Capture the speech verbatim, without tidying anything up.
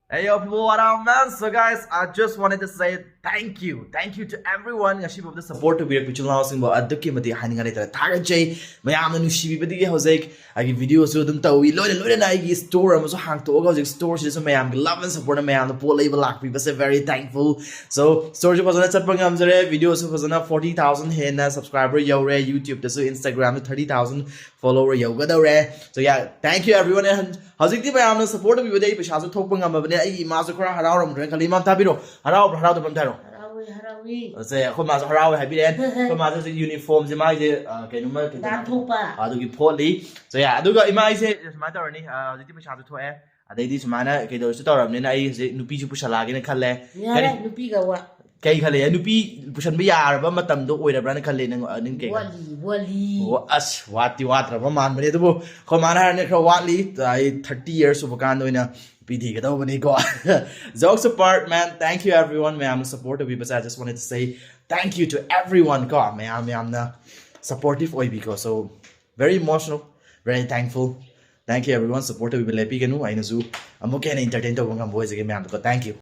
Hey yo, people, what up, man? So, guys, I just wanted to say thank you. Thank you to everyone. ꯉꯁꯤ ꯐꯥꯎꯕꯗ support ꯇꯧꯕꯤꯔꯛꯄ ꯏꯆꯤꯜ ꯏꯅꯥꯎꯁꯤꯡꯕꯨ ꯑꯗꯨꯛꯀꯤ ꯃꯇꯤꯛ ꯍꯥꯏꯅꯤꯡꯉꯥꯏ ꯂꯩꯇꯅ ꯊꯥꯒꯠꯆꯩ꯫ ꯃꯌꯥꯝꯅ ꯅꯨꯡꯁꯤꯕꯤꯕꯗꯒꯤ ꯍꯧꯖꯤꯛ ꯑꯩꯒꯤ videoꯁꯨ ꯑꯗꯨꯝ ꯇꯧꯏ꯫ ꯂꯣꯏꯅ ꯂꯣꯏꯅꯅ ꯑꯩꯒꯤ store ꯑꯃꯁꯨ ꯍꯥꯡꯇꯣꯛꯑꯒ ꯍꯧꯖꯤꯛ storeꯁꯤꯗꯁꯨ ꯃꯌꯥꯝꯒꯤ love and supportꯅ ꯃꯌꯥꯝꯅ ꯄꯣꯠ ꯂꯩꯕ ꯂꯥꯛꯄꯤꯕꯁꯦ very thankful. So, storeꯁꯨ ꯐꯖꯅ ꯆꯠꯄ ꯉꯝꯖꯔꯦ꯫ Videoꯁꯨ ꯐꯖꯅ forty thousand ꯍꯦꯟꯅ subscriber ꯌꯧꯔꯦ꯫ YouTubeꯇꯁꯨ, Instagramꯗ thirty thousand follower ꯌꯧꯒꯗꯧꯔꯦ꯫ So, yeah, thank you everyone. And ꯍꯧꯖꯤꯛꯇꯤ ꯃꯌꯥꯝꯅ support ꯇꯧꯕꯤꯕꯗꯩ ꯄꯩꯁꯥꯁꯨ ꯊꯣꯛꯄ ꯉꯝꯃꯕꯅꯦ꯫ ꯑꯩꯒꯤ ꯏꯃꯥꯁꯨ ꯈꯔ ꯍꯔꯥꯎꯔꯝꯗ꯭ꯔꯦ ꯈꯜꯂꯤ꯫ ꯏꯃꯥ, ꯇꯥꯕꯤꯔꯣ꯫ ꯍꯔꯥꯎꯕ꯭ꯔꯥ, ꯍꯔꯥꯎꯗꯕ꯭ꯔꯥ ꯑꯝꯇ ꯍꯥꯏꯔꯣ꯫ ꯍꯔꯥꯎꯏ, ꯍꯔꯥꯎꯏ꯫ ꯁꯦ, ꯑꯩꯈꯣꯏ ꯃꯥꯁꯨ ꯍꯔꯥꯎꯋꯦ ꯍꯥꯏꯕꯤꯔꯦ꯫ ꯑꯩꯈꯣꯏ ꯃꯥꯁꯨ ꯍꯧꯖꯤꯛ uniformꯁꯦ ꯃꯥꯒꯤꯁꯦ, ꯑ, ꯀꯩꯅꯣꯝꯃ ꯀꯩꯅꯣꯝꯃ ꯅꯥꯟꯊꯣꯛꯄ꯫ ꯑꯗꯨꯒꯤ ꯐꯣꯠꯂꯤ꯫ So, yeah, ꯑꯗꯨꯒ ꯏꯃꯥ ꯑꯩꯁꯦ ꯁꯨꯃꯥꯏꯅ ꯇꯧꯔꯅꯤ꯫ ꯑ, ꯍꯧꯖꯤꯛꯇꯤ ꯄꯩꯁꯥꯁꯨ ꯊꯣꯛꯑꯦ꯫ ꯑꯗꯩꯗꯤ ꯁꯨꯃꯥꯏꯅ ꯀꯩꯗꯧꯔꯁꯨ ꯇꯧꯔꯕꯅꯤꯅ ꯑꯩ ꯍꯧꯖꯤꯛ ꯅꯨꯄꯤꯁꯨ ꯄꯨꯁꯜꯂꯛꯑꯒꯦꯅ ꯈꯜꯂꯦ꯫ ꯌꯥꯔꯦ, ꯀꯔꯤ? ꯅꯨꯄꯤꯒ ꯋꯥ꯫ ꯀꯩ ꯈꯜꯂꯦ? ꯅꯨꯄꯤ ꯄꯨꯁꯟꯕ ꯌꯥꯔꯕ ꯃꯇꯝꯗꯣ ꯑꯣꯏꯔꯕ꯭ꯔꯥꯅ ꯈꯜꯂꯦ ꯅꯪ, ꯑ, ꯅꯪ ꯀꯩ ꯈꯜꯂꯦ? ꯋꯥꯠꯂꯤ, ꯋꯥꯠꯂꯤ꯫ ꯑꯣ, ꯑꯁ, ꯋꯥꯠꯇꯤ ꯋꯥꯠꯇ꯭ꯔꯕ ꯃꯥꯟꯕꯅꯦ, ꯑꯗꯨꯕꯨ ꯑꯩꯈꯣꯏ ꯃꯥꯅ ꯍꯥꯏꯔꯅꯤ ꯈꯔ ꯋꯥꯠꯂꯤ, ꯑꯩ thirty years ꯁꯨꯕ ꯀꯥꯟꯗ ꯑꯣꯏꯅ ꯅꯨꯄꯤ ꯊꯤꯒꯗꯧꯕꯅꯤꯀꯣ꯫ Jokes apart, man, thank you everyone. ꯃꯌꯥꯝꯅ support ꯇꯧꯕꯤꯕꯁꯦ, I just wanted to say thank you to everyone ꯀꯣ꯫ ꯃꯌꯥꯝ ꯃꯌꯥꯝꯅ supportive ꯑꯣꯏꯕꯤꯀꯣ꯫ So, very emotional, very thankful. Thank you everyone, support ꯇꯧꯕꯤꯕ ꯂꯦꯞꯄꯤꯒꯅꯨ꯫ ꯑꯩꯅꯁꯨ ꯑꯃꯨꯛꯀ ꯍꯦꯟꯅ entertain ꯇꯧꯕ ꯉꯝꯕ ꯑꯣꯏꯖꯒꯦ ꯃꯌꯥꯝꯗꯀꯣ꯫ Thank you.